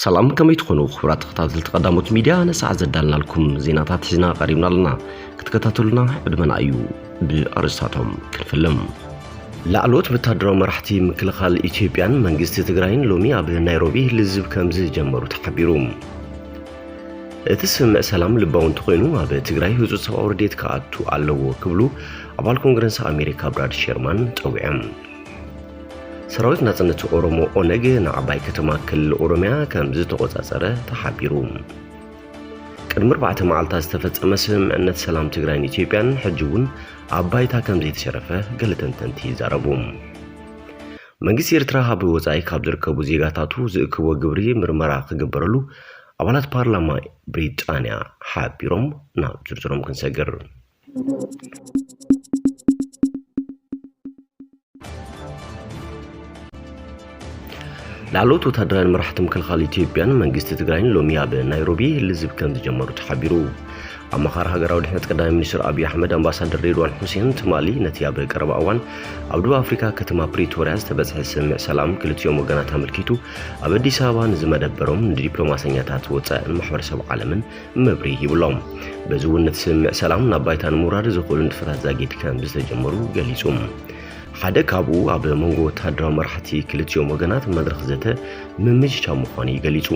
ሰላም፣ ከመይ ትኾኑ ክቡራት ተኸታተልቲ ቀዳሞት ሚድያ? ነሳዕ ዘዳልናልኩም ዜናታት ሒዝና ቀሪብና ኣለና። ክትከታተሉና ዕድመና እዩ። ብኣርእስታቶም ክንፍልም። ላዕለዎት ወታደራዊ መራሕቲ ምክልኻል ኢትዮጵያን መንግስቲ ትግራይን ሎሚ ኣብ ናይሮቢ ልዝብ ከም ዝጀመሩ ተሓቢሩ። እቲ ስምምዕ ሰላም ልባዊ እንተኾይኑ፣ ኣብ ትግራይ ህጹጽ ሰብኣዊ ረድኤት ክኣቱ ኣለዎ ክብሉ ኣባል ኮንግረስ ኣሜሪካ ብራድ ሸርማን ጸዊዖም። ሰራዊት ናጽነት ኦሮሞ ኦነግ ንዓባይ ከተማ ክልል ኦሮሚያ ከም ዝተቖጻጸረ ተሓቢሩ። ቅድሚ ኣርባዕተ መዓልታት ዝተፈጸመ ስምምዕነት ሰላም ትግራይን ኢትዮጵያን ሕጂ እውን ኣብ ባይታ ከም ዘይተሸረፈ ገለ ተንተንቲ ይዛረቡ። መንግስቲ ኤርትራ ኣብ ወጻኢ ካብ ዝርከቡ ዜጋታቱ ዝእክቦ ግብሪ ምርመራ ክግበረሉ ኣባላት ፓርላማ ብሪጣንያ ሓቢሮም። ናብ ዝርዝሮም ክንሰግር። ላዕለዎት ወታደራውያን መራሕቲ ምክልኻል ኢትዮጵያን መንግስቲ ትግራይን ሎሚ ኣብ ናይሮቢ ልዝብ ከም ዝጀመሩ ተሓቢሩ። ኣማኻሪ ሃገራዊ ድሕነት ቀዳማይ ሚኒስትር ኣብይ ኣሕመድ ኣምባሳደር ሬድዋን ሑሴን ትማሊ ነቲ ኣብ ቀረባ እዋን ኣብ ደቡብ ኣፍሪካ ከተማ ፕሪቶርያ ዝተበጽሐ ስምምዕ ሰላም ክልቲኦም ወገናት ኣመልኪቱ ኣብ ኣዲስ ኣበባ ንዝመደበሮም ንዲፕሎማሰኛታት ወጻእን ማሕበረሰብ ዓለምን መብርሂ ሂብሎም። በዚ እውን ነቲ ስምምዕ ሰላም ናብ ባይታ ንምውራድ ዘኽእሉ ንጥፈታት ዛጊድ ከም ዝተጀመሩ ገሊጹ። ሓደ ካብኡ ኣብ መንጎ ወታደራዊ መራሕቲ ክልቲኦም ወገናት መድረኽ ዘተ ምምችቻው ምዃኑ እዩ ገሊጹ።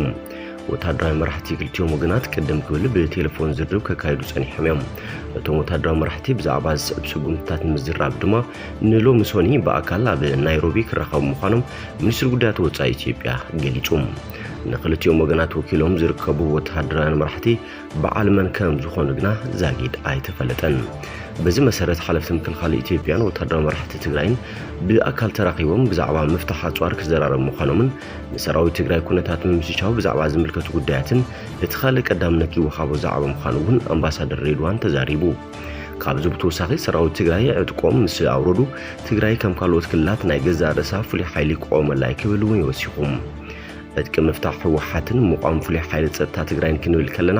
ወታደራዊ መራሕቲ ክልቲኦም ወገናት ቅድም ክብል ብቴሌፎን ዝርርብ ከካይዱ ጸኒሖም እዮም። እቶም ወታደራዊ መራሕቲ ብዛዕባ ዝስዕብ ስጉምትታት ንምዝራብ ድማ ንሎሚ ሶኒ ብኣካል ኣብ ናይሮቢ ክራኸቡ ምዃኖም ሚኒስትሪ ጉዳያት ወጻኢ ኢትዮጵያ ገሊጹ። ንክልቲኦም ወገናት ወኪሎም ዝርከቡ ወተሃደራውያን መራሕቲ በዓል መን ከም ዝኾኑ ግና ዛጊድ ኣይተፈለጠን። በዚ መሰረት ሓለፍቲ ምክልኻል ኢትዮጵያን ወታደራዊ መራሕቲ ትግራይን ብኣካል ተራኺቦም ብዛዕባ ምፍታሕ ኣጽዋር ክዘራረቡ ምዃኖምን ንሰራዊት ትግራይ ኩነታት ምምችቻው ብዛዕባ ዝምልከቱ ጉዳያትን እቲ ካልእ ቀዳምነት ዝወሃቦ ዛዕባ ምዃኑ እውን ኣምባሳደር ሬድዋን ተዛሪቡ። ካብዚ ብተወሳኺ ሰራዊት ትግራይ ዕጥቆም ምስ ኣውረዱ ትግራይ ከም ካልኦት ክልላት ናይ ገዛእ ርእሳ ፍሉይ ሓይሊ ክቆመላ እዩ ክብል እውን እዩ ወሲኹ። ዕጥቂ ምፍታሕ ህወሓትን ምቋም ፍሉይ ሓይሊ ጸጥታ ትግራይን ክንብል ከለና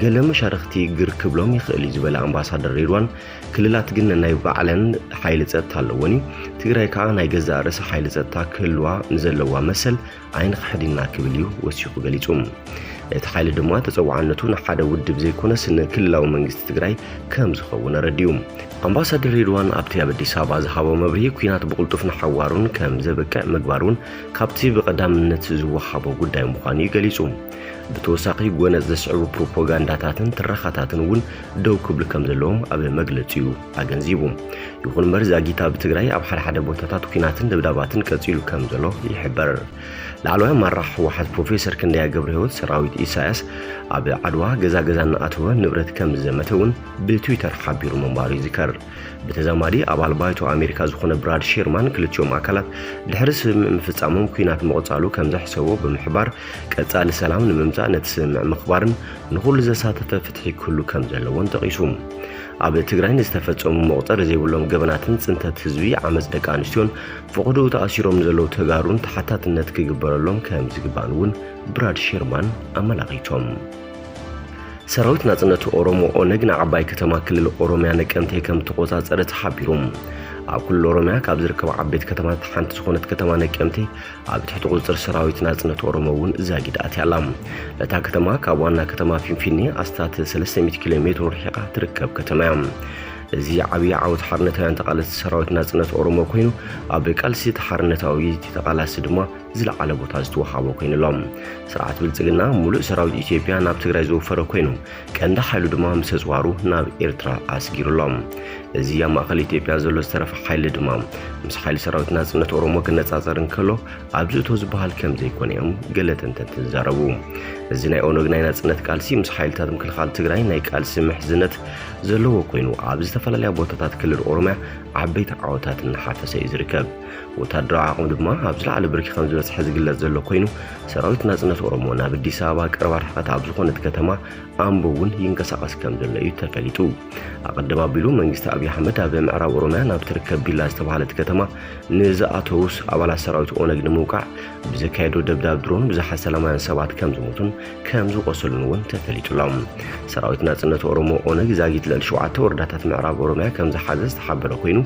ገለ መሻርኽቲ ግር ክብሎም ይኽእል እዩ ዝበለ ኣምባሳደር ሬድዋን፣ ክልላት ግን ናይ ባዕለን ሓይሊ ጸጥታ ኣለወን እዩ። ትግራይ ከዓ ናይ ገዛእ ርእሳ ሓይሊ ጸጥታ ክህልዋ ንዘለዋ መሰል ኣይንኽሕድና ክብል እዩ ወሲኹ ገሊጹ። እቲ ሓይሊ ድማ ተጸዋዕነቱ ንሓደ ውድብ ዘይኮነስ ንክልላዊ መንግስቲ ትግራይ ከም ዝኸውን ኣረዲኡ። ኣምባሳደር ሬድዋን ኣብቲ ኣብ ኣዲስ ኣበባ ዝሃቦ መብርሂ፣ ኲናት ብቕልጡፍ ንሓዋሩን ከም ዘብቅዕ ምግባር እውን ካብቲ ብቐዳምነት ዝወሃቦ ጉዳይ ምዃኑ እዩ ገሊጹ። ብተወሳኺ፣ ጎነጽ ዘስዕቡ ፕሮፓጋንዳታትን ትረኻታትን እውን ደው ክብሉ ከም ዘለዎም ኣብ መግለጺኡ ኣገንዚቡ። ይኹን እምበር፣ ዛጊት ኣብ ትግራይ ኣብ ሓደ ሓደ ቦታታት ኲናትን ደብዳባትን ቀጺሉ ከም ዘሎ ይሕበር። ላዕለዋይ ኣመራርሓ ህወሓት ፕሮፌሰር ክንደያ ገብረህይወት፣ ሰራዊት ኢሳያስ ኣብ ዓድዋ ገዛ ገዛ እናኣተወ ንብረት ከም ዝዘመተ እውን ብትዊተር ሓቢሩ ምንባሩ ይዝከር። ብተዛማዲ፣ ኣባል ባይቶ ኣሜሪካ ዝኾነ ብራድ ሼርማን ክልቲኦም ኣካላት ድሕሪ ስምምዕ ምፍጻሞም ኲናት ምቕጻሉ ከም ዘሕሰቦ ብምሕባር፣ ቀጻሊ ሰላም ንምምጻእ ነቲ ስምምዕ ምኽባርን ንኹሉ ዘሳተፈ ፍትሒ ክህሉ ከም ዘለዎን ጠቒሱ። ኣብ ትግራይ ንዝተፈጸሙ መቑጸሪ ዘይብሎም ገበናትን ጽንተት ህዝቢ፣ ዓመጽ ደቂ ኣንስትዮን ፈቐዶኡ ተኣሲሮም ንዘለዉ ተጋሩን ተሓታትነት ክግበረሎም ከም ዝግባእን እውን ብራድ ሼርማን ኣመላኺቶም። ሰራዊት ናጽነት ኦሮሞ ኦነግ ንዓባይ ከተማ ክልል ኦሮምያ ነቀምቴ ከም ተቖጻጸረ ተሓቢሩ። ኣብ ክልል ኦሮምያ ካብ ዝርከባ ዓበይቲ ከተማታት ሓንቲ ዝኾነት ከተማ ነቀምቴ ኣብ ትሕቲ ቁጽጽር ሰራዊት ናጽነት ኦሮሞ እውን ዛጊድ ኣትያ ኣላ። እታ ከተማ ካብ ዋና ከተማ ፊንፊኔ ኣስታት ሰለስተ ሚእቲ ኪሎ ሜትሮ ርሒቓ ትርከብ ከተማ እያ። እዚ ዓብዪ ዓወት ሓርነታውያን ተቓለስቲ ሰራዊት ናጽነት ኦሮሞ ኮይኑ፣ ኣብ ቃልሲ እቲ ሓርነታዊ ተቓላሲ ድማ ዝለዓለ ቦታ ዝተወሃቦ ኮይኑ ኣሎ። ስርዓት ብልጽግና ሙሉእ ሰራዊት ኢትዮጵያ ናብ ትግራይ ዘወፈረ ኮይኑ፣ ቀንዲ ሓይሉ ድማ ምስ ኣጽዋሩ ናብ ኤርትራ ኣስጊሩ ኣሎ። እዚ ኣብ ማእከል ኢትዮጵያ ዘሎ ዝተረፈ ሓይሊ ድማ ምስ ሓይሊ ሰራዊት ናጽነት ኦሮሞ ክነጻጸር እንከሎ፣ ኣብዚ እቶ ዝበሃል ከም ዘይኮነ እዮም ገለ ተንተንቲ ዝዛረቡ። እዚ ናይ ኦነግ ናይ ናጽነት ቃልሲ ምስ ሓይልታት ምክልኻል ትግራይ ናይ ቃልሲ ምሕዝነት ዘለዎ ኮይኑ፣ ኣብ ዝተፈላለያ ቦታታት ክልል ኦሮምያ ዓበይቲ ዓወታት እናሓፈሰ እዩ ዝርከብ። ወታደራዊ ዓቕሙ ድማ ኣብ ዝለዓለ ብርኪ ከም ዝበጽሐ ዝግለጽ ዘሎ ኮይኑ፣ ሰራዊት ናጽነት ኦሮሞ ናብ ኣዲስ ኣበባ ቀረባ ርሕቀት ኣብ ዝኾነት ከተማ ኣምቦ እውን ይንቀሳቐስ ከም ዘሎ እዩ ተፈሊጡ። ኣቐድም ኣቢሉ መንግስቲ ኣብይ ኣሕመድ ኣብ ምዕራብ ኦሮምያ ናብ ትርከብ ቢላ ዝተባህለት ከተማ ንዝኣተዉስ ኣባላት ሰራዊት ኦነግ ንምውቃዕ ብዘካየዶ ደብዳብ ድሮን ብዙሓት ሰላማውያን ሰባት ከም ዝሞቱን ከም ዝቆሰሉን እውን ተፈሊጡ ኣሎ። ሰራዊት ናጽነት ኦሮሞ ኦነግ ዛጊት ልዕሊ ሸውዓተ ወረዳታት ምዕራብ ኦሮምያ ከም ዝሓዘ ዝተሓበረ ኮይኑ፣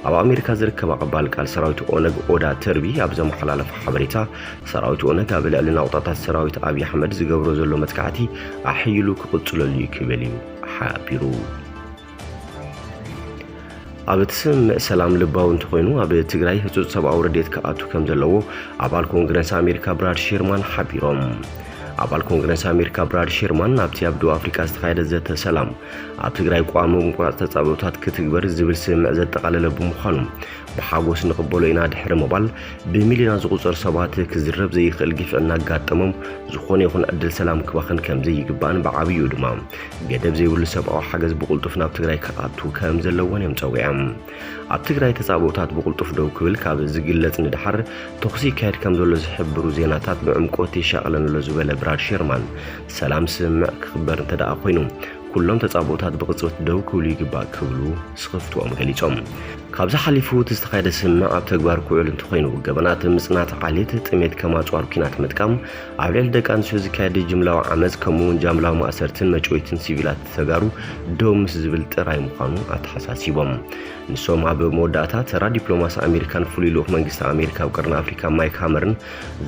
ኣብ ኣሜሪካ ዝርከብ ኣቐባል ቃል ሰራዊት ኦነግ ኦዳ ተርቢ ኣብ ዘመሓላለፎ ሓበሬታ፣ ሰራዊት ኦነግ ኣብ ልዕሊ ናቑጣታት ሰራዊት ኣብይ ኣሕመድ ዝገብሮ ዘሎ መጥቃዕቲ ኣሕይሉ ክቕጽለሉ እዩ ክብል እዩ ሓቢሩ። ኣብ እቲ ስምምዕ ሰላም ልባዊ እንተኾይኑ፣ ኣብ ትግራይ ህጹጽ ሰብኣዊ ረድኤት ክኣቱ ከም ዘለዎ ኣባል ኮንግረስ ኣሜሪካ ብራድ ሼርማን ሓቢሮም። ኣባል ኮንግረስ ኣሜሪካ ብራድ ሼርማን፣ ኣብቲ ኣብ ደቡብ ኣፍሪቃ ዝተኻየደ ዘተ ሰላም፣ ኣብ ትግራይ ቋሚ ምቁራጽ ተጻብኦታት ክትግበር ዝብል ስምምዕ ዘጠቓለለ ብምዃኑ፣ ብሓጎስ ንቕበሎ ኢና ድሕሪ ምባል፣ ብሚልዮናት ዝቑጸር ሰባት ክዝረብ ዘይኽእል ግፍዒ እናጋጠሞም፣ ዝኾነ ይኹን ዕድል ሰላም ክባኽን ከም ዘይግባእን ብዓብዩ ድማ ገደብ ዘይብሉ ሰብኣዊ ሓገዝ ብቕልጡፍ ናብ ትግራይ ክኣቱ ከም ዘለዎን እዮም ጸዊዖም። ኣብ ትግራይ ተጻብኦታት ብቕልጡፍ ደው ክብል ካብ ዝግለጽ ንደሓር፣ ተኹሲ ይካየድ ከም ዘሎ ዝሕብሩ ዜናታት ብዕምቆት የሻቕለኒ ኣሎ ዝበለ ብራድ ሸርማን፣ ሰላም ስምምዕ ክኽበር እንተደኣ ኮይኑ፣ ኩሎም ተጻብኦታት ብቕጽበት ደው ክብሉ ይግባእ ክብሉ ስኽፍትኦም ገሊጾም። ካብዚ ሓሊፉ እቲ ዝተኻየደ ስምምዕ ኣብ ተግባር ክውዕል እንተኾይኑ፣ ገበናት ምጽናት ዓሌት፣ ጥሜት ከም ኣጽዋር ኲናት ምጥቃም፣ ኣብ ልዕሊ ደቂ ኣንስትዮ ዝካየድ ጅምላዊ ዓመጽ፣ ከምኡ እውን ጃምላዊ ማእሰርትን መጭወይትን ሲቪላት ተጋሩ ደው ምስ ዝብል ጥራይ ምዃኑ ኣተሓሳሲቦም። ንሶም ኣብ መወዳእታ፣ ተራ ዲፕሎማሲ ኣሜሪካን ፍሉይ ልኡኽ መንግስቲ ኣሜሪካ ኣብ ቀርኒ ኣፍሪካ ማይክ ሃመርን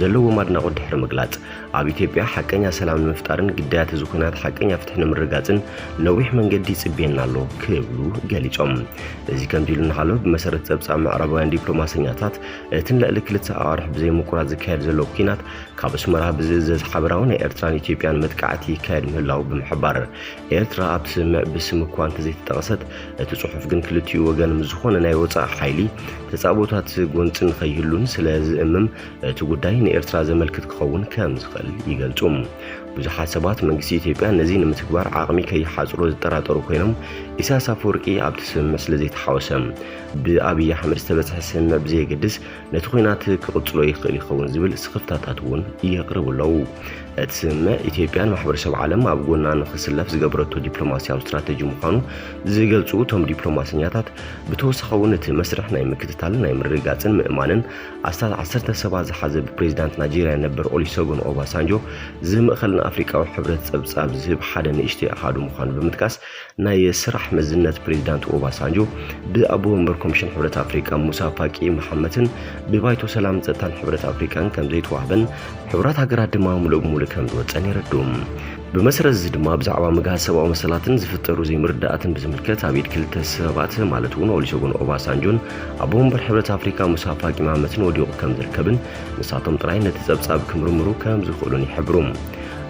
ዘለዎም ኣድናቖት ድሕሪ ምግላጽ፣ ኣብ ኢትዮጵያ ሓቀኛ ሰላም ንምፍጣርን ግዳያት እዚ ኲናት ሓቀኛ ፍትሒ ንምርግጋጽን ነዊሕ መንገዲ ይጽበየና ኣሎ ክብሉ ገሊጾም። እዚ ከምዚ ኢሉ እናሃሎ፣ ብመሰረት ጸብጻብ ምዕራባውያን ዲፕሎማሰኛታት፣ እቲ ንልዕሊ ክልተ ኣዋርሕ ብዘይምቁራጽ ዝካየድ ዘሎ ኲናት ካብ ኣስመራ ብዝእዘዝ ሓበራዊ ናይ ኤርትራን ኢትዮጵያን መጥቃዕቲ ይካየድ ምህላዉ ብምሕባር፣ ኤርትራ ኣብቲ ስምምዕ ብስም እኳ እንተዘይተጠቐሰት፣ እቲ ጽሑፍ ግን ክልቲኡ ወገን ምስ ዝኾነ ናይ ወጻኢ ሓይሊ ተጻብኦታት ጎንጺ ንኸይህሉን ስለ ዝእምም፣ እቲ ጉዳይ ንኤርትራ ዘመልክት ክኸውን ከም ዝኽእል ይገልጹ። ብዙሓት ሰባት መንግስቲ ኢትዮጵያ ነዚ ንምትግባር ዓቕሚ ከይሓጽሮ ዝጠራጠሩ ኮይኖም፣ ኢሳያስ ኣፈወርቂ ኣብቲ ስምምዕ ስለ ዘይተሓወሰ፣ ብኣብይ ኣሕመድ ዝተበጽሐ ስምምዕ ብዘየገድስ፣ ነቲ ኲናት ክቕጽሎ ይኽእል ይኸውን ዝብል ስኽፍታታት እውን የቕርቡ ኣለዉ። እቲ ስምምዕ፣ ኢትዮጵያን ማሕበረሰብ ዓለም ኣብ ጎና ንኽስለፍ ዝገበረቶ ዲፕሎማስያዊ ስትራተጂ ምዃኑ ዝገልጹ እቶም ዲፕሎማሰኛታት፣ ብተወሳኺ እውን እቲ መስርሕ ናይ ምክትታልን ናይ ምርግጋጽን ምእማንን ኣስታት ዓሰርተ ሰባት ዝሓዘ ብፕሬዚዳንት ናይጄርያ ነበር ኦሊሰጎን ኦባሳንጆ ዝምእኸል ንኣፍሪቃዊ ሕብረት ጸብጻብ ዝህብ ሓደ ንእሽተይ ኣሃዱ ምዃኑ ብምጥቃስ፣ ናይ ስራሕ መዝነት ፕሬዚዳንት ኦባሳንጆ ብኣቦ ወንበር ኮሚሽን ሕብረት ኣፍሪቃ ሙሳ ፋቂ መሓመትን ብባይቶ ሰላም ጸጥታን ሕብረት ኣፍሪቃን ከም ዘይተዋህበን፣ ሕቡራት ሃገራት ድማ ሙሉእ ብሙሉእ ከም ዝወጸን የረድኡ። ብመሰረት እዚ ድማ፣ ብዛዕባ ምግሃስ ሰብኣዊ መሰላትን ዝፍጠሩ ዘይምርዳእትን ብዝምልከት፣ ኣብ ኢድ ክልተ ሰባት ማለት እውን ኦሊሰጎን ኦባሳንጆን ኣቦ ወንበር ሕብረት ኣፍሪቃ ሙሳ ፋቂ መሓመትን ወዲቑ ከም ዝርከብን፣ ንሳቶም ጥራይ ነቲ ጸብጻብ ክምርምሩ ከም ዝኽእሉን ይሕብሩ።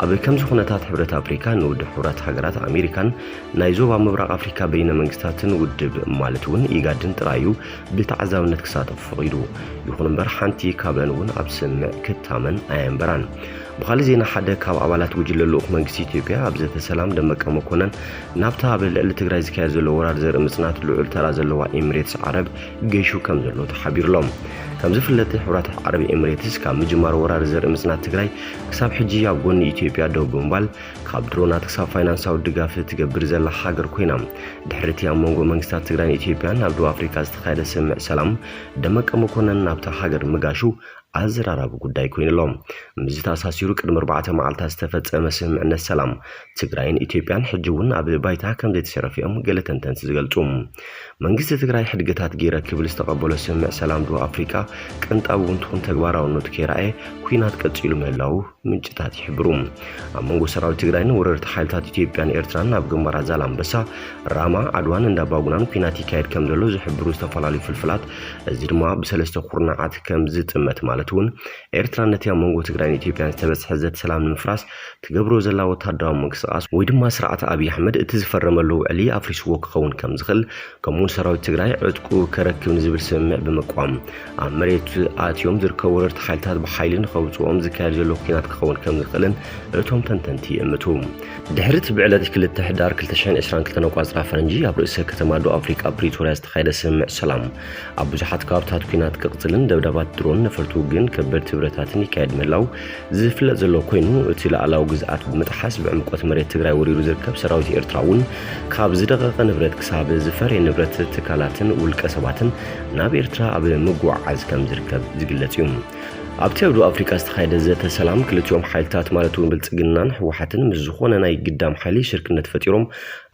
ኣብ ከምዚ ኩነታት፣ ሕብረት ኣፍሪካ ንውድብ ሕቡራት ሃገራት ኣሜሪካን ናይ ዞባ ምብራቕ ኣፍሪካ በይነ መንግስታትን ውድብ ማለት እውን ኢጋድን ጥራይ እዩ ብተዓዛብነት ክሳተፉ ፈቒዱ። ይኹን እምበር፣ ሓንቲ ካብአን እውን ኣብ ስምምዕ ክታመን ኣየንበራን። ብኻልእ ዜና፣ ሓደ ካብ ኣባላት ጉጅለ ልኡኽ መንግስቲ ኢትዮጵያ ኣብ ዘተ ሰላም ደመቀ መኮነን ናብታ ኣብ ልዕሊ ትግራይ ዝካየድ ዘሎ ወራር ዘርኢ ምጽናት ልዑል ተራ ዘለዋ ኤሚሬትስ ዓረብ ገይሹ ከም ዘሎ ተሓቢሩሎም። ከም ዝፍለጥ፣ ሕቡራት ዓረብ ኤሚሬትስ ካብ ምጅማር ወራር ዘርኢ ምጽናት ትግራይ ክሳብ ሕጂ ኣብ ጎኒ ኢትዮጵያ ደው ብምባል፣ ካብ ድሮናት ክሳብ ፋይናንሳዊ ድጋፍ ትገብር ዘላ ሃገር ኮይና፣ ድሕሪ እቲ ኣብ መንጎ መንግስታት ትግራይን ኢትዮጵያን ኣብ ደቡብ ኣፍሪካ ዝተኻየደ ስምምዕ ሰላም፣ ደመቀ መኮነን ናብታ ሃገር ምጋሹ ኣዘራራቢ ጉዳይ ኮይኑ ኣሎ። ምስዚ ተኣሳሲሩ፣ ቅድሚ ኣርባዕተ መዓልታት ዝተፈጸመ ስምምዕነት ሰላም ትግራይን ኢትዮጵያን ሕጂ እውን ኣብ ባይታ ከም ዘይተሸረፈ እዮም ገለ ተንተንቲ ዝገልጹ። መንግስቲ ትግራይ ሕድገታት ገይረ ክብል ዝተቐበሎ ስምምዕ ሰላም ደቡብ ኣፍሪካ ቅንጣብ እውን ትኹን ተግባራውነቱ ከይረኣየ ኲናት ቀጺሉ ምህላዉ ምንጭታት ይሕብሩ። ኣብ መንጎ ሰራዊት ትግራይን ወረርቲ ሓይልታት ኢትዮጵያን ኤርትራን ኣብ ግንባራት ዛላምበሳ፣ ራማ፣ ዓድዋን እንዳባጉናን ኲናት ይካየድ ከም ዘሎ ዝሕብሩ ዝተፈላለዩ ፍልፍላት፣ እዚ ድማ ብሰለስተ ኩርናዓት ከም ዝጥመት፣ ማለት እውን ኤርትራ ነቲ ኣብ መንጎ ትግራይን ኢትዮጵያን ዝተበጽሐ ዘተ ሰላም ንምፍራስ ትገብሮ ዘላ ወታደራዊ ምንቅስቓስ ወይ ድማ ስርዓት ኣብይ ኣሕመድ እቲ ዝፈረመሉ ውዕሊ ኣፍሪስዎ ክኸውን ከም ዝኽእል፣ ከምኡውን ሰራዊት ትግራይ ዕጥቁ ከረክብ ንዝብል ስምምዕ ብምቅዋም፣ ኣብ መሬት ኣትዮም ዝርከቡ ወረርቲ ሓይልታት ብሓይሊ ንኸውፅኦም ዝካየድ ዘሎ ኲናት ክኸውን ከም ዝኽእልን እቶም ተንተንቲ ይእምቱ። ድሕሪ እቲ ብዕለት ክልተ ሕዳር ክልተ ሽሕን ዕስራን ክልተን ኣቋፅራ ፈረንጂ ኣብ ርእሰ ከተማ ደቡብ ኣፍሪቃ ፕሪቶርያ ዝተኻየደ ስምምዕ ሰላም፣ ኣብ ብዙሓት ከባብታት ኲናት ክቕፅልን ደብዳባት ድሮን፣ ነፈርቲ ውግእን ከበድቲ ብረታትን ይካየድ ምህላው ዝፍለጥ ዘሎ ኮይኑ፣ እቲ ላዕላዊ ግዝኣት ብምጥሓስ ብዕምቆት መሬት ትግራይ ወሪሩ ዝርከብ ሰራዊት ኤርትራ እውን፣ ካብ ዝደቐቐ ንብረት ክሳብ ዝፈረየ ንብረት ትካላትን ውልቀ ሰባትን ናብ ኤርትራ ኣብ ምጉዕዓዝ ከም ዝርከብ ዝግለጽ እዩ። ኣብቲ ኣብ ደቡብ ኣፍሪቃ ዝተኻየደ ዘተ ሰላም፣ ክልቲኦም ሓይልታት ማለት እውን ብልጽግናን ህወሓትን ምስ ዝኾነ ናይ ግዳም ሓይሊ ሽርክነት ፈጢሮም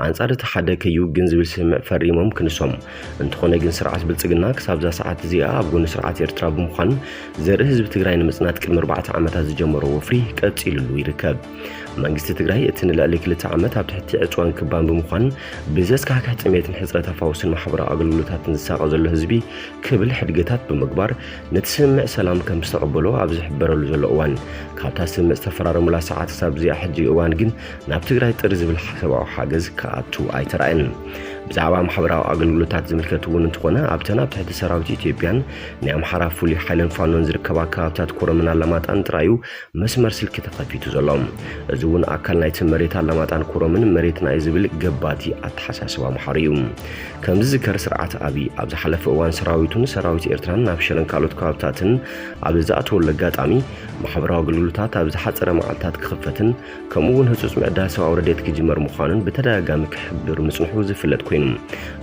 ኣንጻር እቲ ሓደ ከይውግን ዝብል ስምምዕ ፈሪሞም ክንሶም። እንተኾነ ግን ስርዓት ብልጽግና ክሳብዛ ሰዓት እዚኣ ኣብ ጎኒ ስርዓት ኤርትራ ብምዃን ዘርኢ ህዝቢ ትግራይ ንምጽናት ቅድሚ ኣርባዕተ ዓመታት ዝጀመሮ ወፍሪ ቀጺሉሉ ይርከብ። መንግስቲ ትግራይ እቲ ንልዕሊ ክልተ ዓመት ኣብ ትሕቲ ዕጽዋን ክባን ብምዃን ብዘስካሕክሕ ጥሜትን ሕጽረተ ፋውስን ማሕበራዊ ኣገልግሎታትን ዝሳቐ ዘሎ ህዝቢ ክብል ሕድገታት ብምግባር ነቲ ስምምዕ ሰላም ከም ዝተቐበሎ ኣብ ዝሕበረሉ ዘሎ እዋን፣ ካብታ ስምምዕ ዝተፈራረሙላ ሰዓት ክሳብ እዚኣ ሕጂ እዋን ግን ናብ ትግራይ ጥር ዝብል ሰብኣዊ ሓገዝ ክኣቱ ኣይተራእየን። ብዛዕባ ማሕበራዊ ኣገልግሎታት ዝምልከት እውን እንተኾነ ኣብተን ኣብ ትሕቲ ሰራዊት ኢትዮጵያን ናይ ኣምሓራ ፍሉይ ሓይልን ፋኖን ዝርከባ ከባብታት ኮረምን ኣለማጣን ጥራዩ መስመር ስልኪ ተኸፊቱ ዘሎ። እዚ እውን ኣካል ናይቲ መሬት ኣለማጣን ኮረምን መሬትና እዩ ዝብል ገባቲ ኣተሓሳስባ ኣምሓሩ እዩ። ከም ዝዝከር ስርዓት ኣብይ ኣብ ዝሓለፈ እዋን ሰራዊቱን ሰራዊት ኤርትራን ናብ ሽረን ካልኦት ከባብታትን ኣብ ዝኣተወሉ ኣጋጣሚ ማሕበራዊ ኣገልግሎታት ኣብ ዝሓፀረ መዓልታት ክኽፈትን ከምኡ እውን ህጹጽ ምዕዳል ሰብኣዊ ረድኤት ክጅመር ምዃኑን ብተደጋጋሚ ክሕብር ምጽንሑ ዝፍለጥ ኮይኑ፣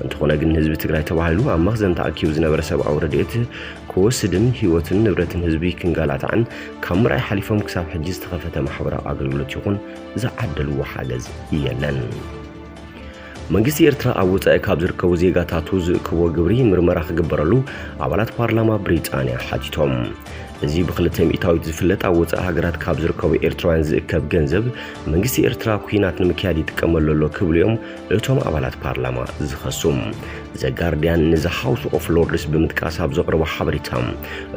እንተኾነ ግን ንህዝቢ ትግራይ ተባሂሉ ኣብ መኽዘን ተኣኪቡ ዝነበረ ሰብኣዊ ረድኤት ክወስድን ህይወትን ንብረትን ህዝቢ ክንጋላታዕን ካብ ምርኣይ ሓሊፎም ክሳብ ሕጂ ዝተኸፈተ ማሕበራዊ ኣገልግሎት ይኹን ዝዓደልዎ ሓገዝ የለን። መንግስቲ ኤርትራ ኣብ ወጻኢ ካብ ዝርከቡ ዜጋታቱ ዝእክቦ ግብሪ ምርመራ ክግበረሉ ኣባላት ፓርላማ ብሪጣንያ ሓቲቶም። እዚ ብክልተ ሚእታዊት ዝፍለጥ ኣብ ወጻኢ ሃገራት ካብ ዝርከቡ ኤርትራውያን ዝእከብ ገንዘብ መንግስቲ ኤርትራ ኩናት ንምክያድ ይጥቀመሉ ኣሎ ክብሉ እዮም እቶም ኣባላት ፓርላማ ዝኸሱ። ዘጋርድያን ንዚ ሃውስ ኦፍ ሎርድስ ብምጥቃስ ኣብ ዘቕረቦ ሓበሬታ፣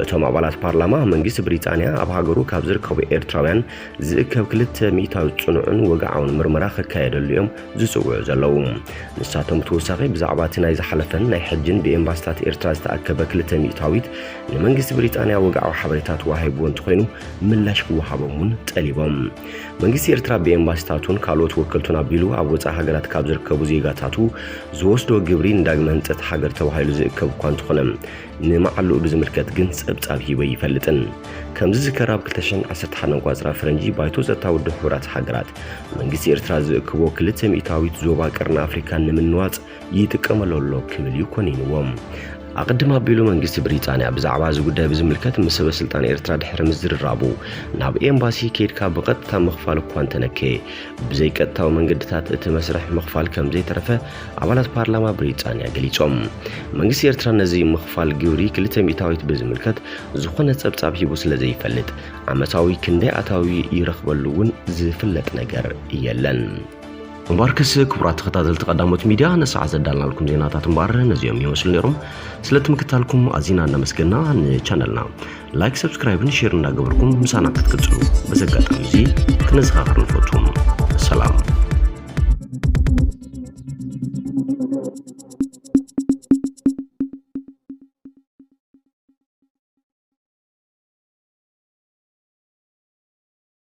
እቶም ኣባላት ፓርላማ መንግስቲ ብሪጣንያ ኣብ ሃገሩ ካብ ዝርከቡ ኤርትራውያን ዝእከብ ክልተ ሚእታዊት ጽኑዕን ወግዓውን ምርመራ ክካየደሉ እዮም ዝጽውዑ ዘለዉ። ንሳቶም ብተወሳኺ ብዛዕባ እቲ ናይ ዝሓለፈን ናይ ሕጅን ብኤምባስታት ኤርትራ ዝተኣከበ ክልተ ሚእታዊት ንመንግስቲ ብሪጣንያ ወግዓዊ ሓበሬታ ተዋሂብዎ እንተኾይኑ ምላሽ ክወሃቦም እውን ጠሊቦም። መንግስቲ ኤርትራ ብኤምባስታቱን ካልኦት ወከልቱን ኣቢሉ ኣብ ወጻኢ ሃገራት ካብ ዝርከቡ ዜጋታቱ ዝወስዶ ግብሪ ንዳግመ ህንጸት ሃገር ተባሂሉ ዝእከብ እኳ እንተኾነ ንመዓልኡ ብዝምልከት ግን ጸብጻብ ሂቡ ኣይፈልጥን። ከም ዝዝከር ኣብ ክልተ ሽሕን ዓሰርተ ሓደን ቆጽራ ፈረንጂ ባይቶ ጸጥታ ውድብ ሕቡራት ሃገራት መንግስቲ ኤርትራ ዝእክቦ ክልተ ሚእታዊት ዞባ ቀርኒ ኣፍሪካ ንምንዋጽ ይጥቀመሉ ኣሎ ክብል እዩ ኮኒንዎም። ኣቐድም ኣቢሉ መንግስቲ ብሪጣንያ ብዛዕባ እዚ ጉዳይ ብዝምልከት ምስ ሰበ ስልጣን ኤርትራ ድሕሪ ምዝርራቡ ናብ ኤምባሲ ከይድካ ብቐጥታ ምኽፋል እኳ እንተነከየ ብዘይቀጥታዊ መንገድታት እቲ መስርሕ ምኽፋል ከም ዘይተረፈ ኣባላት ፓርላማ ብሪጣንያ ገሊጾም። መንግስቲ ኤርትራ ነዚ ምኽፋል ግብሪ ክልተ ሚእታዊት ብዝምልከት ዝኾነ ጸብጻብ ሂቡ ስለ ዘይፈልጥ ዓመታዊ ክንደይ ኣታዊ ይረኽበሉ እውን ዝፍለጥ ነገር የለን። እምበኣርከስ ክቡራት ተኸታተልቲ ቀዳሞት ሚድያ ነሰዓት ዘዳልናልኩም ዜናታት እምበኣር ነዚኦም ይመስሉ ነይሮም። ስለቲ ምክታልኩም ኣዚና እናመስገና ንቻነልና ላይክ፣ ሰብስክራይብን ሼር እናገበርኩም ምሳና ክትቅጽሉ በዚ ኣጋጣሚ እዚ ክነዘኻኽር ንፈቱ። ሰላም።